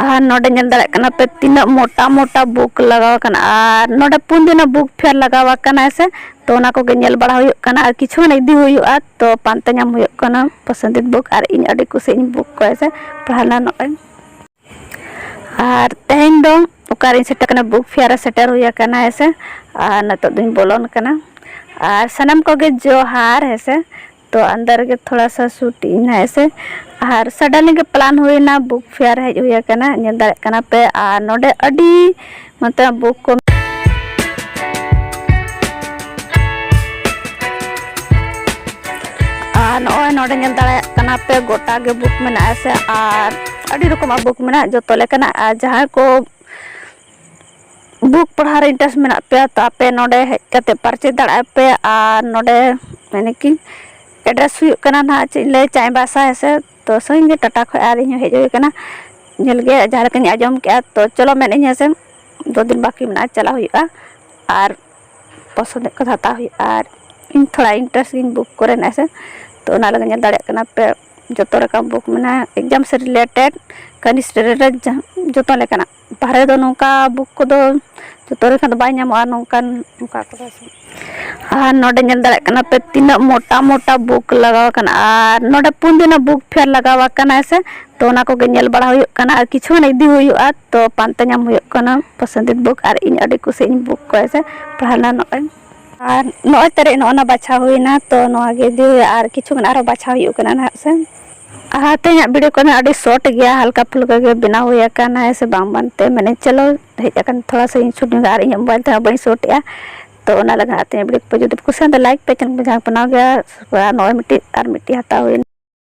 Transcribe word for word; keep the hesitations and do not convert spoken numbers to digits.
ᱟᱨ ᱱᱚᱰᱮ ᱧᱮᱞ ᱫᱟᱲᱮᱭᱟᱜ ᱠᱟᱱᱟ ᱯᱮ ᱛᱤᱱᱟᱹᱜ ᱢᱚᱴᱟ ᱢᱚᱴᱟ ᱵᱩᱠ ᱞᱟᱜᱟᱣ ᱟᱠᱟᱱᱟ᱾ ᱟᱨ ᱱᱚᱰᱮ ᱯᱩᱱ ᱫᱤᱱᱟᱜ ᱵᱩᱠ ᱯᱷᱮᱭᱟᱨ ᱞᱟᱜᱟᱣ ᱟᱠᱟᱱᱟ ᱦᱮᱸ ᱥᱮ, ᱛᱚ ᱚᱱᱟ ᱠᱚᱜᱮ ᱧᱮᱞ ᱵᱟᱲᱟ ᱦᱩᱭᱩᱜ ᱠᱟᱱᱟ᱾ ᱟᱨ ᱠᱤᱪᱷᱩ ᱜᱟᱱ ᱤᱫᱤ ᱦᱩᱭᱩᱜᱼᱟ, ᱛᱚ ᱯᱟᱱᱛᱮ ᱧᱟᱢ ᱦᱩᱭᱩᱜ ᱠᱟᱱᱟ ᱯᱚᱥᱚᱱᱫᱤᱛ ᱵᱩᱠ᱾ ᱟᱨ ᱤᱧ ᱟᱹᱰᱤ ᱠᱩᱥᱤᱧ ᱵᱩᱠ ᱠᱚᱣᱟ ᱦᱮᱸ ᱥᱮ, ᱯᱟᱲᱦᱟᱣ ᱞᱮᱱᱟ ᱱᱚᱜᱼᱚᱭ᱾ ᱟᱨ ᱛᱮᱦᱮᱧ ᱫᱚ ᱚᱠᱟᱨᱤᱧ ᱥᱮᱴᱮᱨ ᱠᱟᱱᱟ, ᱵᱩᱠ ᱯᱷᱮᱭᱟᱨ ᱨᱮ ᱥᱮᱴᱮᱨ ᱦᱩᱭ ᱟᱠᱟᱱᱟ ᱦᱮᱸ ᱥᱮ᱾ ᱟᱨ ᱱᱤᱛᱚᱜ ᱫᱚᱧ ᱵᱚᱞᱚᱱ ᱠᱟᱱᱟ᱾ ᱟᱨ ᱥᱟᱱᱟᱢ ᱠᱚᱜᱮ ᱡᱚᱦᱟᱨ ᱦᱮᱸ ᱥᱮ᱾ ᱛᱚ ᱟᱱᱫᱟᱨ ᱜᱮ ᱛᱷᱚᱲᱟ ᱥᱟ ᱥᱩᱴ ᱤᱧ ᱦᱮᱸ ᱥᱮ᱾ ᱟᱨ ᱥᱟᱰᱮᱱᱞᱤ ᱜᱮ ᱯᱞᱟᱱ ᱦᱩᱭᱱᱟ, ᱵᱩᱠ ᱯᱷᱮᱭᱟᱨ ᱦᱮᱡ ᱦᱩᱭ ᱟᱠᱟᱱᱟ, ᱧᱮᱞ ᱫᱟᱲᱮᱭᱟᱜ ᱠᱟᱱᱟ ᱯᱮ᱾ ᱟᱨ ᱱᱚᱰᱮ ᱟᱹᱰᱤ ᱢᱚᱛᱞᱚᱵ ᱵᱩᱠ ᱠᱚ ᱟᱨ ᱱᱚᱜᱼᱚᱭ ᱱᱚᱰᱮ ᱧᱮᱞ ᱫᱟᱲᱮᱭᱟᱜ ᱠᱟᱱᱟ ᱯᱮ, ᱜᱚᱴᱟ ᱜᱮ ᱵᱩᱠ ᱢᱮᱱᱟᱜᱼᱟ ᱥᱮ᱾ ᱟᱨ ᱟᱹᱰᱤ ᱨᱚᱠᱚᱢᱟᱜ ᱵᱩᱠ ᱢᱮᱱᱟᱜᱼᱟ, ᱡᱚᱛᱚ ᱞᱮᱠᱟᱱᱟᱜ᱾ ᱟᱨ ᱡᱟᱦᱟᱸᱭ ᱠᱚ ᱵᱩᱠ ᱯᱟᱲᱦᱟᱣ ᱨᱮ ᱤᱱᱴᱟᱨᱮᱥᱴ ᱢᱮᱱᱟᱜ ᱯᱮᱭᱟ, ᱛᱚ ᱟᱯᱮ ᱱᱚᱰᱮ ᱦᱮᱡ ᱠᱟᱛᱮ ᱯᱟᱨᱪᱮᱡᱽ ᱫᱟᱲᱮᱭᱟᱜᱼᱟ ᱯᱮ᱾ ᱟᱨ ᱱᱚᱰᱮ ᱢᱟᱱᱮ ᱠᱤ ᱮᱰᱨᱮᱥ ᱦᱩᱭᱩᱜ ᱠᱟᱱᱟ ᱱᱟᱦᱟᱜ, ᱪᱮᱫ ᱤᱧ ᱞᱟᱹᱭᱟ, ᱪᱟᱭᱵᱟᱥᱟ ᱦᱮᱸ ᱥᱮ᱾ ᱛᱚ ᱥᱟᱺᱜᱤᱧ ᱜᱮ ᱴᱟᱴᱟ ᱠᱷᱚᱱ, ᱟᱨ ᱤᱧ ᱦᱚᱸ ᱦᱮᱡ ᱦᱩᱭ ᱟᱠᱟᱱᱟ ᱧᱮᱞ ᱜᱮ, ᱡᱟᱦᱟᱸ ᱞᱮᱠᱟᱧ ᱟᱸᱡᱚᱢ ᱠᱮᱜᱼᱟ᱾ ᱛᱚ ᱪᱚᱞᱚ ᱢᱮᱱᱮᱫ ᱟᱹᱧ ᱦᱮᱸ ᱥᱮ, ᱫᱩ ᱫᱤᱱ ᱵᱟᱹᱠᱤ ᱢᱮᱱᱟᱜᱼᱟ, ᱪᱟᱞᱟᱜ ᱦᱩᱭᱩᱜᱼᱟ᱾ ᱟᱨ ᱯᱚᱥᱚᱸᱫᱮᱫ ᱠᱚ ᱦᱟᱛᱟᱣ ᱦᱩᱭᱩᱜᱼᱟ᱾ ᱟᱨ ᱤᱧ ᱛᱷᱚᱲᱟ ᱤᱱᱴᱟᱨᱮᱥᱴ ᱜᱤᱧ ᱵᱩᱠ ᱠᱚᱨᱮᱱᱟᱜ ᱥᱮ, ᱛᱚ ᱚᱱᱟ ᱞᱟᱹᱜᱤᱫ ᱧᱮᱞ ᱫᱟᱲᱮᱭᱟᱜ ᱠᱟᱱᱟ ᱯᱮ, ᱡᱚᱛᱚ ᱨᱚᱠᱚᱢ ᱵᱩᱠ ᱢᱮᱱᱟᱜᱼᱟ, ᱮᱠᱡᱟᱢ ᱥᱮ ᱨᱤᱞᱮᱴᱮᱰ, ᱠᱟᱹᱢᱤ ᱥᱮ ᱨᱤᱞᱮᱴᱮᱰ, ᱡᱟᱦᱟᱸ ᱡᱚᱛᱚ ᱞᱮᱠᱟᱱᱟᱜ᱾ ᱵᱟᱦᱨᱮ ᱫᱚ ᱱᱚᱝᱠᱟ ᱵᱩᱠ ᱠᱚᱫᱚ ᱡᱚᱛᱚ ᱞᱮᱠᱟᱱ ᱫᱚ ᱵᱟᱭ ᱧᱟᱢᱚᱜᱼᱟ, ᱱᱚᱝᱠᱟᱱ ᱱᱚᱝᱠᱟ ᱠᱚᱫᱚ ᱥᱮ᱾ ᱟᱨ ᱱᱚᱰᱮ ᱧᱮᱞ ᱫᱟᱲᱮᱭᱟᱜ ᱠᱟᱱᱟ ᱯᱮ ᱛᱤᱱᱟᱹᱜ ᱢᱚᱴᱟ ᱢᱚᱴᱟ ᱵᱩᱠ ᱞᱟᱜᱟᱣ ᱟᱠᱟᱱᱟ᱾ ᱟᱨ ᱱᱚᱰᱮ ᱯᱩᱱ ᱫᱤᱱᱟᱜ ᱵᱩᱠ ᱯᱷᱮᱭᱟᱨ ᱞᱟᱜᱟᱣ ᱟᱠᱟᱱᱟ ᱥᱮ, ᱛᱚ ᱚᱱᱟ ᱠᱚᱜᱮ ᱧᱮᱞ ᱵᱟᱲᱟ ᱦᱩᱭᱩᱜ ᱠᱟᱱᱟ᱾ ᱟᱨ ᱠᱤᱪᱷᱩ ᱜᱟᱱ ᱤᱫᱤ ᱦᱩᱭᱩᱜᱼᱟ, ᱛᱚ ᱯᱟᱱᱛᱮ ᱧᱟᱢ ᱦᱩᱭᱩᱜ ᱠᱟᱱᱟ ᱯᱚᱥᱚᱱᱫᱤᱛ ᱵᱩᱠ᱾ ᱟᱨ ᱤᱧ ᱟᱹᱰᱤ ᱠᱩᱥᱤᱧ ᱵᱩᱠ ᱠᱚᱣᱟ ᱥᱮ, ᱯᱟᱲᱦᱟᱣ ᱞᱮᱱᱟ ᱱᱚᱜᱼᱚᱭ᱾ ᱟᱨ ᱱᱚᱜᱼᱚᱭ ᱛᱟᱨᱮ ᱱᱚᱜᱼᱚ ᱱᱟ ᱵᱟᱪᱷᱟᱣ ᱦᱩᱭᱱᱟ, ᱛᱚ ᱱᱚᱣᱟ ᱜᱮ ᱤᱫᱤ ᱦᱩᱭᱩᱜᱼᱟ᱾ ᱟᱨ ᱠᱤᱪᱷᱩ ᱜᱟᱱ ᱟᱨᱦᱚᱸ ᱵᱟᱪᱷᱟᱣ ᱦᱩᱭᱩᱜ ᱠᱟᱱᱟ ᱱᱟᱦᱟᱜ ᱥᱮ᱾ ᱟᱨ ᱛᱮᱦᱮᱧᱟᱜ ᱵᱷᱤᱰᱤᱭᱳ ᱠᱚᱫᱚ ᱟᱹᱰᱤ ᱥᱚᱨᱴ ᱜᱮᱭᱟ, ᱦᱟᱞᱠᱟ ᱯᱷᱩᱞᱠᱟ ᱜᱮ ᱵᱮᱱᱟᱣ ᱦᱩᱭ ᱟᱠᱟᱱᱟ ᱦᱮᱸ ᱥᱮ, ᱵᱟᱝ ᱵᱟᱝᱛᱮ ᱢᱟᱱᱮ ᱪᱚᱞᱚ ᱦᱮᱡ ᱟᱠᱟᱱ ᱛᱷᱚᱲᱟ ᱥᱟ ᱤᱧ ᱥᱩᱴ ᱧᱚᱜᱟ, ᱟᱨ ᱤᱧᱟᱹᱜ ᱢᱳᱵᱟᱭᱤᱞ ᱛᱮᱦᱚᱸ ᱵᱟᱹᱧ ᱥᱩᱴᱮᱜᱼᱟ᱾ ᱛᱚ ᱚᱱᱟ ᱞᱟᱹᱜᱤᱫ ᱟᱨ ᱛᱮᱦᱮᱧᱟᱜ ᱵᱷᱤᱰᱤᱭᱳ ᱠᱚ ᱡᱩᱫᱤ ᱯᱮ ᱠᱩᱥᱤᱭᱟᱜᱼᱟ, ᱞᱟᱭᱤᱠ ᱯᱮ, ᱪᱮᱱᱮᱞ ᱯᱮ ᱡᱟᱦᱟᱸ ᱯᱮ ᱱᱟᱣᱟ ᱜᱮᱭᱟ, ᱱᱚᱜᱼᱚᱭ ᱢᱤᱫᱴᱤᱡ ᱟᱨ ᱢᱤᱫᱴᱤᱡ ᱦᱟᱛᱟᱣ ᱦᱩᱭᱱᱟ᱾